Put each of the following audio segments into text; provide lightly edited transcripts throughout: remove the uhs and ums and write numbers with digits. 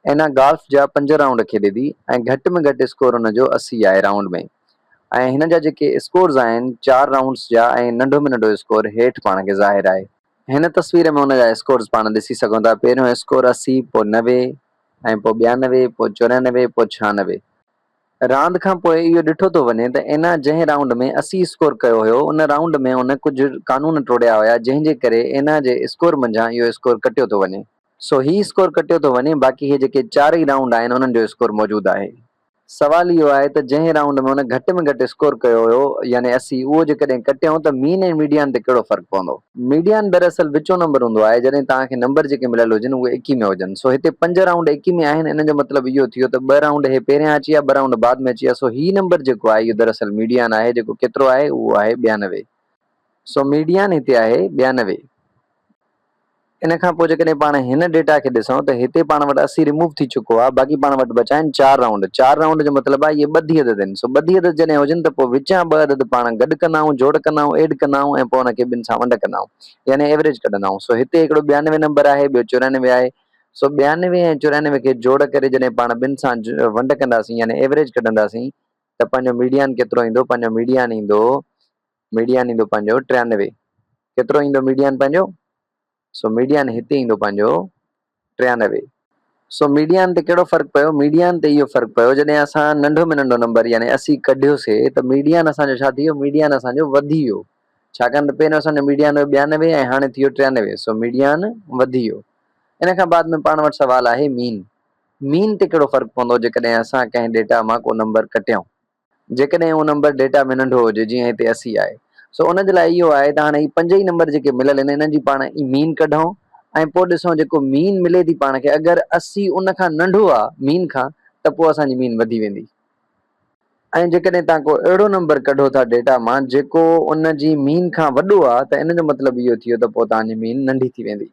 اينا golf جا پنج round کيڏي ٿي ۽ گهٽ ۾ گهٽ اسڪور ان جو 80 آهي رائونڊ ۾ ۽ هن جا جيڪي اسڪورز آهن چار رائونڊز جا ۽ ننڍو ۾ ننڍو اسڪور هيٺ پاڻ کي ظاهر آهي. هن تصوير ۾ ان جا اسڪورز پاڻ ڏسي سگهون ٿا پهريون اسڪور 80 پوء 90 ۽ پوء 92 پوء 94 پوء 96. راند کان پوء اهو ڏٺو ٿو وڃي ته اينا جنهن رائونڊ ۾ 80 اسڪور ڪيو هيو ان رائونڊ ۾ ان ڪجهه قانون ٽوڙيا هيا جنهن جي ڪري اينا جي اسڪور منجهان اهو اسڪور ڪٽيو ٿو وڃي. سو هي اسڪور ڪٽيو ٿو وڃي باقي هي جيڪي چار ئي رائونڊ آهن انهن جو اسڪور موجود آهي. سوال اهو آهي ته جنهن رائونڊ ۾ هن گهٽ ۾ گهٽ اسڪور ڪيو هيو يعني 80 اهو جيڪڏهن ڪٽيائون ته مين ۽ ميڊيان تي ڪهڙو فرق پوندو؟ ميڊيان دراصل وچون نمبر هوندو آهي جڏهن توهان کي نمبر جيڪي مليل هجن اهي ايڪي ۾ هجن سو هتي پنج رائونڊ ايڪي ۾ آهن ان جو مطلب اهو ٿيو ته ٻه رائونڊ هي پهريان اچي ويا ٻه رائونڊ بعد ۾ اچي ويا سو هي نمبر جيڪو آهي اهو دراصل ميڊيان آهي جيڪو ڪيترو آهي اهو آهي 92 سو ميڊيان هتي آهي 92. ان کان پوء جيڪڏهن پاڻ هن ڊيٽا کي ڏسون ته هتي پاڻ وٽ 80 ريموو ٿي چڪو آهي باقي پاڻ وٽ بچا آهن چار رائونڊ، چار رائونڊ جو مطلب آهي اهي ٻڌي عدد آهن سو ٻڌي عدد جڏهن هجن ته پوء وچان ٻه عدد پاڻ گڏ ڪندا آهيون جوڙ ڪندا آهيون ايڊ ڪندا آهيون ۽ پوء ان کي ٻن سان ونڊ ڪندا آهيون يعني ايوريج ڪڍندا آهيون سو هتي هڪڙو 92 نمبر آهي ٻيو 94 آهي سو 92 ۽ 94 کي جوڙ ڪري جڏهن پاڻ ٻن سان ونڊ ڪنداسين يعني ايوريج ڪڍنداسين ته پنهنجو ميڊيان ڪيترو ايندو پنهنجو ميڊيان ايندو ميڊيان ايندو پنهنجو 93. ڪيترو ايندو ميڊيان پنهنجو؟ سو ميڊيان هتي ايندو پنهنجو 93. سو ميڊيان تي ڪهڙو فرق پيو؟ ميڊيان تي اهو فرق پيو جڏهن اسان ننڍو ۾ ننڍو نمبر يعني 80 ڪڍيوسي ته ميڊيان اسان جو ڇا ٿي ويو؟ ميڊيان اسان جو وڌي ويو. ڇاڪاڻ ته پهريون اسان جو ميڊيان هيو 92 ۽ هاڻي ٿي ويو 93 سو ميڊيان وڌي ويو. ان کان بعد ۾ پاڻ وٽ سوال آهي مين. مين تي ڪهڙو فرق پوندو جيڪڏهن اسان ڪنهن ڊيٽا مان ڪو نمبر ڪٽيون؟ جيڪڏهن اهو نمبر ڊيٽا ۾ ننڍو هجي جيئن هتي 80 آهي سو ان جي لاء اهو آهي ته هاڻي هي پنج ئي نمبر جيڪي مليل آهن انهن جي پاڻ مين ڪڍون ۽ پوء ڏسون جيڪو مين ملي ٿي پاڻ کي اگر 80 ان کان ننڍو آهي مين کان ته پوء اسان جي مين وڌي ويندي ۽ جيڪڏهن توهان ڪو اهڙو نمبر ڪڍو ٿا ڊيٽا مان جيڪو ان جي مين کان وڏو آهي ته ان جو مطلب اهو ٿيو ته پوء توهان جي مين ننڍي ٿي ويندي.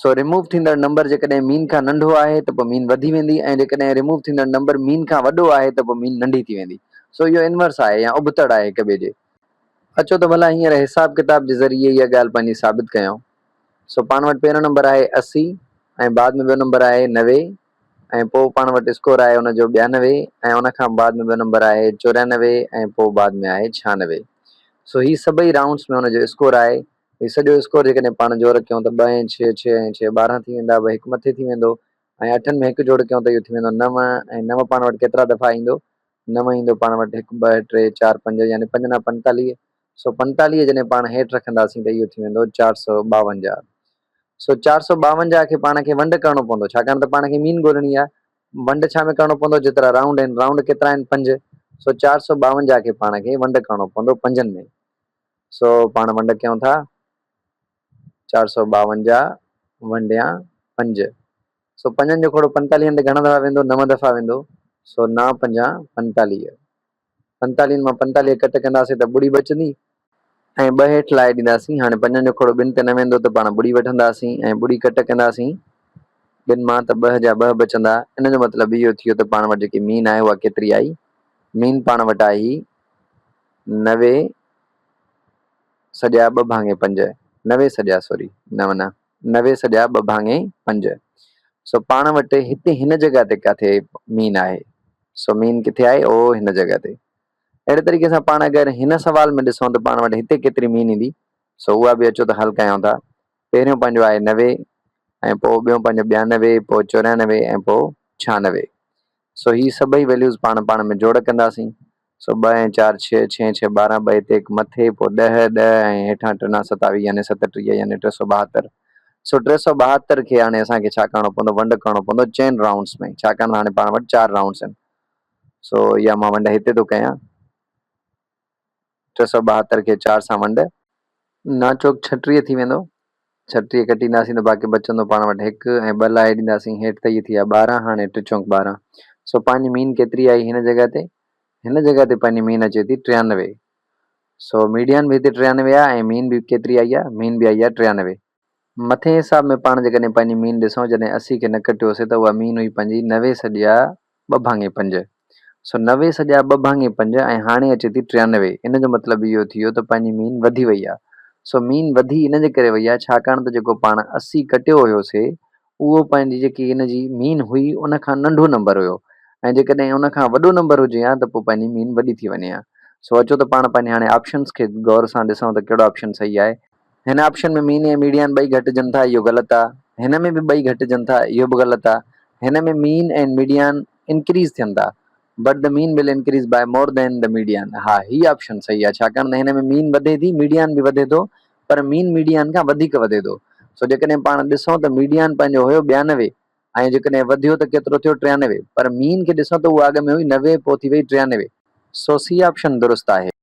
سو ريموو ٿيندڙ نمبر جيڪڏهن مين کان ننڍو آهي ته پوء مين وڌي ويندي ۽ جيڪڏهن ريموو ٿيندڙ نمبر مين کان وڏو آهي ته پوء مين ننڍي ٿي ويندي. سو اهو انورس آهي يا ابتڙ آهي هڪ ٻئي جي. اچو ته ڀلا هينئر حساب ڪتاب جي ذريعي اها ڳالهه پنهنجي ثابت ڪيون. سو پاڻ وٽ پهريون نمبر آهي 80 ۽ بعد ۾ ٻيو نمبر آهي 90 ۽ پوء پاڻ وٽ اسڪور آهي ان جو 92 ۽ ان کان بعد ۾ ٻيو نمبر آهي 94 ۽ پوء بعد ۾ آهي 96. سو هي سڀئي رائونڊس ۾ ان جو اسڪور آهي. هي سڄو اسڪور جيڪڏهن پاڻ جوڙ ڪيون ته ٻه ۽ ڇهه، ڇهه ۽ ڇهه 12 ٿي ويندا، ٻه هڪ مٿي ٿي ويندو ۽ اٺن ۾ هڪ جوڙ ڪيون ته اهو ٿي ويندو نو ۽ نو پاڻ وٽ ڪيترا دفعا ايندو؟ نو ايندو پاڻ وٽ هڪ، ٻه، ٽي، چار، پنج يعني پنج نو 45 سو 45 جڏهن پاڻ هيٺ رکنداسين ته اهو ٿي ويندو 452. سو 452 کي پاڻ کي ونڊ ڪرڻو پوندو ڇاڪاڻ ته پاڻ کي مين ڳولڻي آهي. ونڊ ڇا ۾ ڪرڻو پوندو جيترا رائونڊ آهن، رائونڊ ڪيترا آهن پنج، سو 452 کي پاڻ کي ونڊ ڪرڻو پوندو پنجن ۾. سو پاڻ ونڊ ڪيون ٿا 452 ونڊيان پنج سو پنجن جو کوڙو پنتاليهن تي گهڻا دفعا ويندو نو دفعا ويندو سو نو پنجان پنتاليهه پنتاليهن مان پنتاليهه ڪٽ ڪنداسين ته ٻڙي بچندي ۽ ٻه هيٺ لائي ڏينداسين هاڻي پنجن جو کوڙو ٻن تي نه ويندو ته پاڻ ٻڙي وٺنداسين ۽ ٻڙي ڪٽ ڪنداسين ٻن مان ته ٻه جا ٻه بچندا ان جو مطلب اهو ٿيو ته پاڻ وٽ جيڪي مين آهي اها ڪيتري آئي مين پاڻ وٽ آئي نوي سڄا ٻه ڀاڱي پنج، نوي سڄا سوري نو نه، نوي سڄا ٻه ڀاڱي پنج. سو پاڻ وٽ هتي هن جڳهه تي ڪاٿي مين آهي. سو مين ڪٿي آهي؟ او هن جڳهه تي. اهڙي طريقي سان پاڻ اگر هن سوال ۾ ڏسون ته پاڻ وٽ هتي ڪيتري مين ايندي. سو اها به اچو ته حل ڪيون ٿا. پهريون پنهنجو آهي نوي ۽ پوء ٻيو پنهنجو ٻيانوي، پوء چوريانوي ۽ پوء ڇهانوي. سو هي سڀئي ويليوز پاڻ پاڻ ۾ جوڙ ڪنداسين. سو ٻه ۽ چار ڇهه، ڇهه ۽ ڇهه 12، ٻه هتي هڪ مٿي، پوء ڏهه، ڏهه ۽ هيٺان ٽي نان 27 يعني 37 يعني 372. سو 372 کي هاڻي اسان کي ڇا ڪرڻو پوندو، ونڊ ڪرڻو پوندو چئن رائونڊس ۾، ڇاڪاڻ ته هاڻي پاڻ وٽ چار رائونڊس آهن. سو اها مان ونڊ هتي ٿو ڪيان. 372 کي چار سان ونڊ. نا چوڪ 36 ٿي ويندو. 36 ڪٽينداسين ته باقي بچندو پاڻ وٽ هڪ ۽ ٻه لاهي ڏينداسين هيٺ ته اهي ٿي ويا 12 هاڻي ٽي چونڪ 12. سو پنهنجي مين ڪيتري آئي هن جڳهه تي؟ هن جڳهه تي پنهنجي مين اچي ٿي 93. سو ميڊيان به هتي 93 آهي ۽ مين به ڪيتري آئي آهي؟ مين به آئي آهي 93. مٿئين حساب ۾ پاڻ جيڪڏهن پنهنجي مين ڏسون جڏهن 80 کي نه ڪٽيوسي ته اها مين هئي پنهنجي نوي سڄيا ٻه ڀاڱي پنج. سو نوي سڄا ٻه ڀاڱي پنج ۽ هاڻي اچي ٿي 93. ان جو مطلب اهو ٿيو ته پنهنجي مين وڌي وئي آهي. سو مين وڌي ان جي ڪري وئي آهي ڇاڪاڻ ته جيڪو پاڻ 80 ڪٽيو هيوسي اهو پنهنجي جيڪي ان جي مين هئي ان کان ننڍو نمبر هيو ۽ جيڪڏهن ان کان وڏو نمبر هجي ها ته پوء پنهنجي مين وڏي ٿي وڃي ها. سو اچو ته پاڻ پنهنجي هاڻي آپشنس کي غور سان ڏسون ته ڪهڙو آپشن صحيح آهي. هن آپشن ۾ مين ۽ ميڊيان ٻئي گهٽجن ٿا اهو غلط آهي. هن ۾ به ٻئي گهٽجن ٿا اهو به غلط آهي. هن ۾ مين ۽ ميڊيان انڪريز ٿين ٿا but the mean will increase by more than the median ها هي آپشن صحيح آهي ڇاڪاڻ ته هن ۾ مين وڌي ٿي ميڊيان به وڌي ٿو پر مين ميڊيان کان وڌيڪ وڌي ٿو. سو جيڪڏهن پاڻ ڏسون ته ميڊيان پنهنجو هيو 92 ۽ جيڪڏهن وڌيو ته ڪيترو ٿيو 93 پر مين کي ڏسون ته اها اڳ ۾ هئي 90 پوء ٿي وئي 93. سو سي آپشن درست آهي.